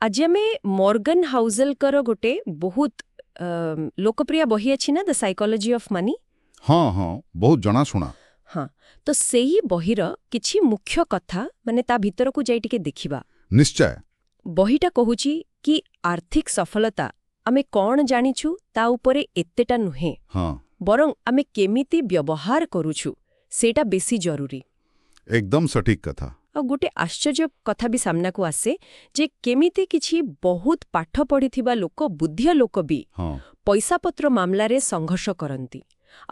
ଆଜି ଆମେ ମର୍ଗନ ହାଉଜେଲଙ୍କର ଗୋଟେ ବହୁତ ଲୋକପ୍ରିୟ ବହି ଅଛି ନା, ଦ ସାଇକୋଲୋଜି ଅଫ୍ ମନି? ହଁ, ବହୁତ ଜଣାଶୁଣା। ହଁ, ତ ସେଇ ବହିର କିଛି ମୁଖ୍ୟ କଥା, ମାନେ ତା ଭିତରକୁ ଯାଇ ଟିକେ ଦେଖିବା। ନିଶ୍ଚୟ। ବହିଟା କହୁଛି କି ଆର୍ଥିକ ସଫଳତା ଆମେ କ'ଣ ଜାଣିଛୁ ତା ଉପରେ ଏତେଟା ନୁହେଁ, ବରଂ ଆମେ କେମିତି ବ୍ୟବହାର କରୁଛୁ ସେଇଟା ବେଶୀ ଜରୁରୀ। ଏକଦମ ସଠିକ କଥା। ଆଉ ଗୋଟେ ଆଶ୍ଚର୍ଯ୍ୟ କଥା ବି ସାମ୍ନାକୁ ଆସେ ଯେ କେମିତି କିଛି ବହୁତ ପାଠ ପଢ଼ିଥିବା ଲୋକ, ବୁଦ୍ଧିଆ ଲୋକ ବି ପଇସାପତ୍ର ମାମଲାରେ ସଂଘର୍ଷ କରନ୍ତି,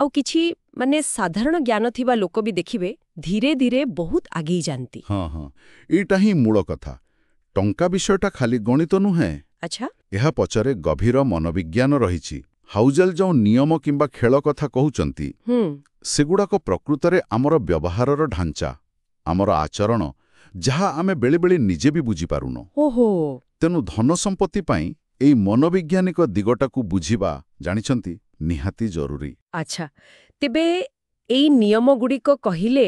ଆଉ କିଛି ମାନେ ସାଧାରଣ ଜ୍ଞାନ ଥିବା ଲୋକ ବି ଦେଖିବେ ଧୀରେ ଧୀରେ ବହୁତ ଆଗେଇ ଯାଆନ୍ତି। ହଁ, ଏଇଟା ହିଁ ମୂଳ କଥା। ଟଙ୍କା ବିଷୟଟା ଖାଲି ଗଣିତ ନୁହେଁ। ଏହା ପଛରେ ଗଭୀର ମନୋବିଜ୍ଞାନ ରହିଛି। ହାଉଜେଲ ଯେଉଁ ନିୟମ କିମ୍ବା ଖେଳ କଥା କହୁଛନ୍ତି, ସେଗୁଡ଼ାକ ପ୍ରକୃତରେ ଆମର ବ୍ୟବହାରର ଢାଞ୍ଚା, ଆମର ଆଚରଣ, ଯାହା ଆମେ ବେଳେବେଳେ ନିଜେ ବି ବୁଝିପାରୁନୁ। ତେଣୁ ଧନ ସମ୍ପତ୍ତି ପାଇଁ ଏଇ ମନୋବୈଜ୍ଞାନିକ ଦିଗଟାକୁ ବୁଝିବା, ଜାଣିଛନ୍ତି, ନିହାତି ଜରୁରୀ। ଆଚ୍ଛା, ତେବେ ଏଇ ନିୟମଗୁଡ଼ିକ କହିଲେ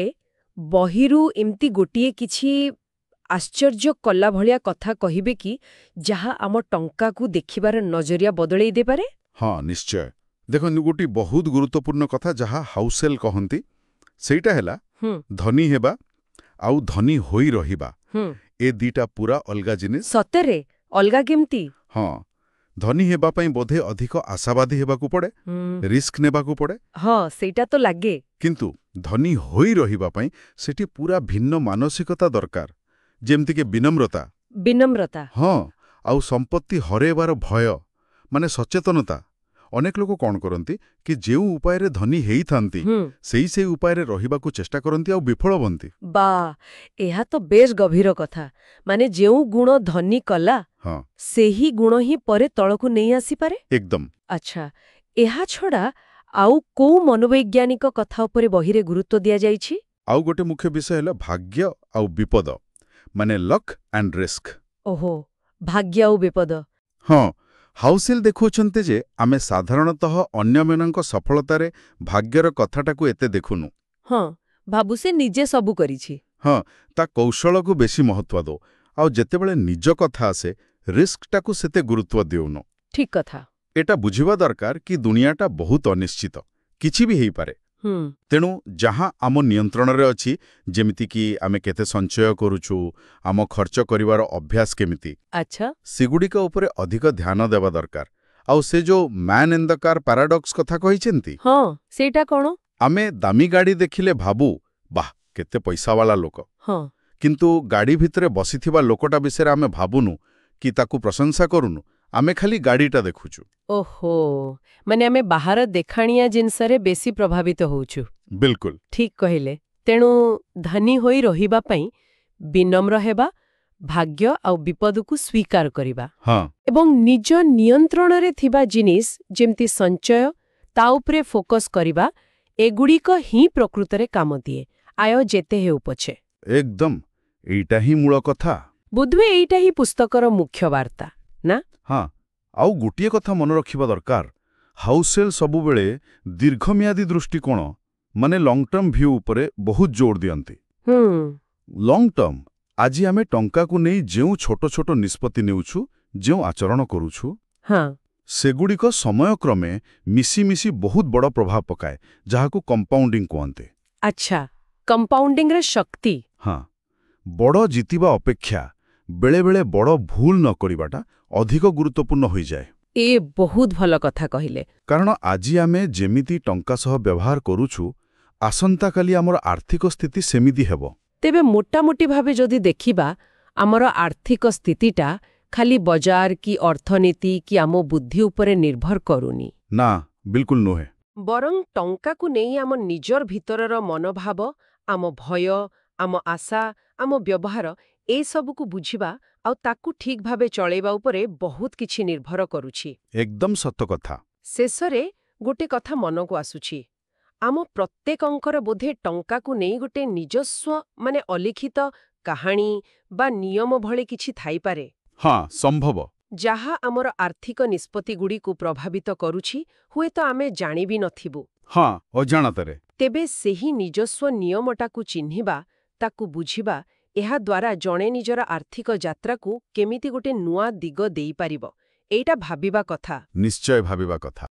ବହିରୁ ଏମିତି ଗୋଟିଏ କିଛି ଆଶ୍ଚର୍ଯ୍ୟ କଲା ଭଳିଆ କଥା କହିବେ କି, ଯାହା ଆମ ଟଙ୍କାକୁ ଦେଖିବାର ନଜରିଆ ବଦଳେଇ ଦେଇପାରେ? ହଁ, ନିଶ୍ଚୟ। ଦେଖନ୍ତୁ, ଗୋଟିଏ ବହୁତ ଗୁରୁତ୍ୱପୂର୍ଣ୍ଣ କଥା ଯାହା ହାଉସେଲ କହନ୍ତି, ସେଇଟା ହେଲା ଧନୀ ହେବା ଆଉ ଧନୀ ହୋଇ ରହିବା, ଏ ଦିଟା ପୁରା ଅଲଗା ଜିନିଷ। ସତରେ? ଅଲଗା କେମିତି? ହଁ, ଧନୀ ହେବା ପାଇଁ ବୋଧେ ଅଧିକ ଆଶାବାଦୀ ହେବାକୁ ପଡ଼େ, ରିସ୍କ ନେବାକୁ ପଡ଼େ। ହଁ, ସେଇଟା ତ ଲାଗେ। କିନ୍ତୁ ଧନୀ ହୋଇ ରହିବା ପାଇଁ ସେଠି ପୁରା ଭିନ୍ନ ମାନସିକତା ଦରକାର, ଯେମିତିକି ବିନମ୍ରତା। ବିନମ୍ରତା। ହଁ, ଆଉ ସମ୍ପତ୍ତି ହରେଇବାର ଭୟ, ମାନେ ସଚେତନତା। ଅନେକ ଲୋକ କ'ଣ କରନ୍ତି କି ଯେଉଁ ଉପାୟରେ ଧନୀ ହେଇଥାନ୍ତି, ସେଇ ସେଇ ଉପାୟରେ ରହିବାକୁ ଚେଷ୍ଟା କରନ୍ତି ଆଉ ବିଫଳ ହୁଅନ୍ତି। ବା, ଏହା ତ ବେଶ ଗଭୀର କଥା। ମାନେ ଯେଉଁ ଗୁଣ ଧନୀ କଲା, ସେହି ଗୁଣ ହିଁ ପରେ ତଳକୁ ନେଇ ଆସିପାରେ। ଏକଦମ। ଆଚ୍ଛା, ଏହା ଛଡ଼ା ଆଉ କୋଉ ମନୋବୈଜ୍ଞାନିକ କଥା ଉପରେ ବହିରେ ଗୁରୁତ୍ୱ ଦିଆଯାଇଛି? ଆଉ ଗୋଟେ ମୁଖ୍ୟ ବିଷୟ ହେଲା ଭାଗ୍ୟ ଆଉ ବିପଦ, ମାନେ ଲକ୍ ଆଣ୍ଡ ରିସ୍କ। ଓହୋ, ଭାଗ୍ୟ ଆଉ ବିପଦ। ହଁ, ହାଉସେଲ ଦେଖାଉଛନ୍ତି ଯେ ଆମେ ସାଧାରଣତଃ ଅନ୍ୟମାନଙ୍କ ସଫଳତାରେ ଭାଗ୍ୟର କଥାଟାକୁ ଏତେ ଦେଖୁନୁ। ହଁ, ଭାବୁ ସେ ନିଜେ ସବୁ କରିଛି। ହଁ, ତା କୌଶଳକୁ ବେଶୀ ମହତ୍ତ୍ୱ ଦଉ, ଆଉ ଯେତେବେଳେ ନିଜ କଥା ଆସେ, ରିସ୍କଟାକୁ ସେତେ ଗୁରୁତ୍ୱ ଦେଉନୁ। ଠିକ କଥା। ଏଟା ବୁଝିବା ଦରକାର କି ଦୁନିଆଟା ବହୁତ ଅନିଶ୍ଚିତ, କିଛି ବି ହେଇପାରେ। ତେଣୁ ଯାହା ଆମ ନିୟନ୍ତ୍ରଣରେ ଅଛି, ଯେମିତିକି ଆମେ କେତେ ସଞ୍ଚୟ କରୁଛୁ, ଆମ ଖର୍ଚ୍ଚ କରିବାର ଅଭ୍ୟାସ କେମିତି, ସେଗୁଡ଼ିକ ଉପରେ ଅଧିକ ଧ୍ୟାନ ଦେବା ଦରକାର। ଆଉ ସେ ଯୋଉ man in the car paradox କଥା କହିଛନ୍ତି, ହଁ, ସେଇଟା କ'ଣ? ଆମେ ଦାମୀ ଗାଡ଼ି ଦେଖିଲେ ଭାବୁ, ବାଃ, କେତେ ପଇସାବାଲା ଲୋକ। କିନ୍ତୁ ଗାଡ଼ି ଭିତରେ ବସିଥିବା ଲୋକଟା ବିଷୟରେ ଆମେ ଭାବୁନୁ କି ତାକୁ ପ୍ରଶଂସା କରୁନୁ। ଆମେ ଖାଲି ଗାଡ଼ିଟା ଦେଖୁଛୁ। ଓହୋ, ମାନେ ଆମେ ବାହାର ଦେଖାଣିଆ ଜିନିଷରେ ବେଶୀ ପ୍ରଭାବିତ ହଉଛୁ। ବିଲକୁଲ। ଠିକ କହିଲେ। ତେଣୁ ଧନୀ ହୋଇ ରହିବା ପାଇଁ ବିନମ୍ର ହେବା, ଭାଗ୍ୟ ଆଉ ବିପଦକୁ ସ୍ୱୀକାର କରିବା ଏବଂ ନିଜ ନିୟନ୍ତ୍ରଣରେ ଥିବା ଜିନିଷ, ଯେମିତି ସଞ୍ଚୟ, ତା ଉପରେ ଫୋକସ୍ କରିବା, ଏଗୁଡ଼ିକ ହିଁ ପ୍ରକୃତରେ କାମ ଦିଏ, ଆୟ ଯେତେ ହେଉ ପଛେ। ଏକଦମ, ଏଇଟା ହିଁ ମୂଳ କଥା। ବୋଧହୁଏ ଏଇଟା ହିଁ ପୁସ୍ତକର ମୁଖ୍ୟ ବାର୍ତ୍ତା, ନା? ହଁ, ଆଉ ଗୋଟିଏ କଥା ମନେ ରଖିବା ଦରକାର। ହାଉସେଲ ସବୁବେଳେ ଦୀର୍ଘମିଆଦୀ ଦୃଷ୍ଟିକୋଣ, ମାନେ ଲଙ୍ଗ ଟର୍ମ ଭ୍ୟୁ ଉପରେ ବହୁତ ଜୋର ଦିଅନ୍ତି। ଲଙ୍ଗ ଟର୍ମ, ଆଜି ଆମେ ଟଙ୍କାକୁ ନେଇ ଯେଉଁ ଛୋଟ ଛୋଟ ନିଷ୍ପତ୍ତି ନେଉଛୁ, ଯେଉଁ ଆଚରଣ କରୁଛୁ, ସେଗୁଡ଼ିକ ସମୟକ୍ରମେ ମିଶି ମିଶି ବହୁତ ବଡ଼ ପ୍ରଭାବ ପକାଏ, ଯାହାକୁ କମ୍ପାଉଣ୍ଡିଂ କୁହନ୍ତି। ଆଚ୍ଛା, କମ୍ପାଉଣ୍ଡିଂର ଶକ୍ତି। ହଁ, ବଡ଼ ଜିତିବା ଅପେକ୍ଷା ବେଳେବେଳେ ବଡ଼ ଭୁଲ ନ କରିବାଟା ଅଧିକ ଗୁରୁତ୍ୱପୂର୍ଣ୍ଣ ହୋଇଯାଏ। ଏ ବହୁତ ଭଲ କଥା କହିଲେ। କାରଣ ଆଜି ଆମେ ଯେମିତି ଟଙ୍କା ସହ ବ୍ୟବହାର କରୁଛୁ, ଆସନ୍ତାକାଲି ଆମର ଆର୍ଥିକ ସ୍ଥିତି ସେମିତି ହେବ। ତେବେ ମୋଟାମୋଟି ଭାବେ ଯଦି ଦେଖିବା, ଆମର ଆର୍ଥିକ ସ୍ଥିତିଟା ଖାଲି ବଜାର କି ଅର୍ଥନୀତି କି ଆମ ବୁଦ୍ଧି ଉପରେ ନିର୍ଭର କରୁନି। ନା, ବିଲକୁଲ ନୁହେଁ। ବରଂ ଟଙ୍କାକୁ ନେଇ ଆମ ନିଜର ଭିତରର ମନୋଭାବ, ଆମ ଭୟ, ଆମ ଆଶା, ଆମ ବ୍ୟବହାର, ଏସବୁକୁ ବୁଝିବା ଆଉ ତାକୁ ଠିକ୍ ଭାବେ ଚଳେଇବା ଉପରେ ବହୁତ କିଛି ନିର୍ଭର କରୁଛି। ଏକଦମ ସତ କଥା। ଶେଷରେ ଗୋଟେ କଥା ମନକୁ ଆସୁଛି। ଆମ ପ୍ରତ୍ୟେକଙ୍କର ବୋଧେ ଟଙ୍କାକୁ ନେଇ ଗୋଟେ ନିଜସ୍ୱ, ମାନେ ଅଲିଖିତ କାହାଣୀ ବା ନିୟମ ଭଳି କିଛି ଥାଇପାରେ, ହଁ, ସମ୍ଭବ। ଯାହା ଆମର ଆର୍ଥିକ ନିଷ୍ପତ୍ତିଗୁଡ଼ିକୁ ପ୍ରଭାବିତ କରୁଛି, ହୁଏତ ଆମେ ଜାଣି ବି ନଥିବୁ। ହଁ, ଅଜାଣତରେ। ତେବେ ସେହି ନିଜସ୍ୱ ନିୟମଟାକୁ ଚିହ୍ନିବା, ତାକୁ ବୁଝିବା ଏହା ଦ୍ୱାରା ଜଣେ ନିଜର ଆର୍ଥିକ ଯାତ୍ରାକୁ କେମିତି ଗୋଟେ ନୂଆ ଦିଗ ଦେଇପାରିବ, ଏଇଟା ଭାବିବା କଥା। ନିଶ୍ଚୟ ଭାବିବା କଥା।